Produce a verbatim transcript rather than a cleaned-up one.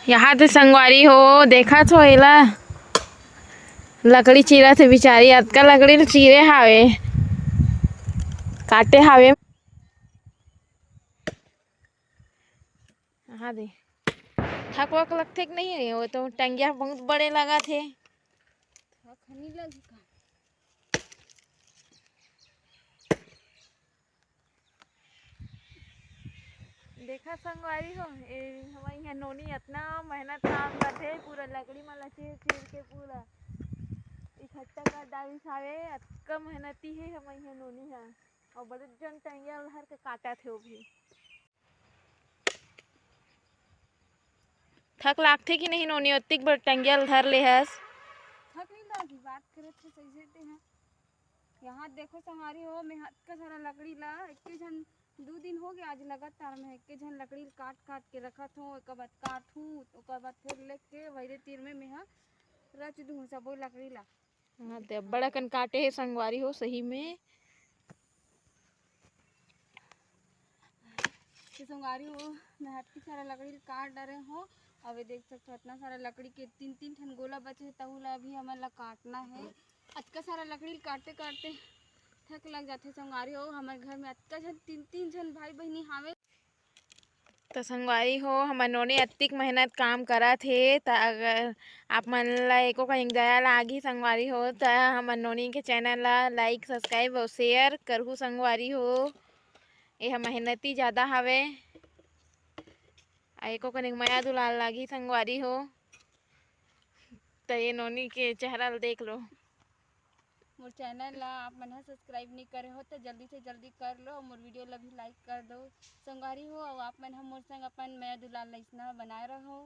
यहाँ दे संगवारी हो, देखत हो एला, लकड़ी चीरत हे बिचारी, अतका लकड़ी ल चीरे हावे, काटे हावे। हाँ दे, थक वक लगथे कि नहीं? वो तो टंगिया बहुत बड़े लगत हे। थक नहीं लगी का? देखा संगवारी हो, ए, हमर इहाँ नोनी अतना मेहनत काम करथे, पूरा लकड़ी मन ला चीर चीर के पूरा इकट्ठा कर डारिस हावे। अतका मेहनती हे हमर इहाँ नोनी ह, अउ बड़े जन टंगिया ल धर के काटत हे वो भी। थक लागथे कि नहीं नोनी, ओतिक बड़ टंगिया ल धर ले हस? थक नहीं लागी, बात करत हे सही से ते ह। यहाँ देखो संगवारी हो, मैं अतका सारा लकड़ी ला एके झन, दू दिन हो गया आज लगातार मैं एके झन लकड़ी ल काट काट के रखत हूँ। एक बार काटहूँ, ओकर बाद फिर लेके वही तीर में मैं ह रच दूँ सबो लकड़ी ला। हाँ, ते अब्बड़ अकन काटे हे संगवारी हो, सही में। तो संगवारी हो, मैं अतकी सारा लकड़ी ल काट डारे हो। अब ये देख सकते हो, इतना सारा लकड़ी के तीन तीन ठन गोला बचे हे, तहू ला अभी हमन ला काटना है। अतका सारा लकड़ी ल काटते काटते थक लग जाथे संगवारी हो। हमारे घर में अतका झन, तीन तीन झन भाई बहिनी हावे। तो संगवारी हो, हमर नोनी अतिक मेहनत काम करत हे, त अगर आप मन ला एको कनिक दया लागही संगवारी हो, त हमर नोनी के चैनल ला लाइक, सब्सक्राइब अउ शेयर करहू संगवारी हो। ये ह मेहनती जादा हवे, आ एको कनिक मया दुलार लागही संगवारी हो, त ये नोनी के चेहरा ल देख लो। मोर चैनल ला आप मन ह सब्सक्राइब नहीं करे हो, तो जल्दी से जल्दी कर लो, मोर वीडियो ला भी लाइक कर दो संगवारी हो, और आप मन ह मोर संग अपन मया दुलार ला इसना बनाए रहो।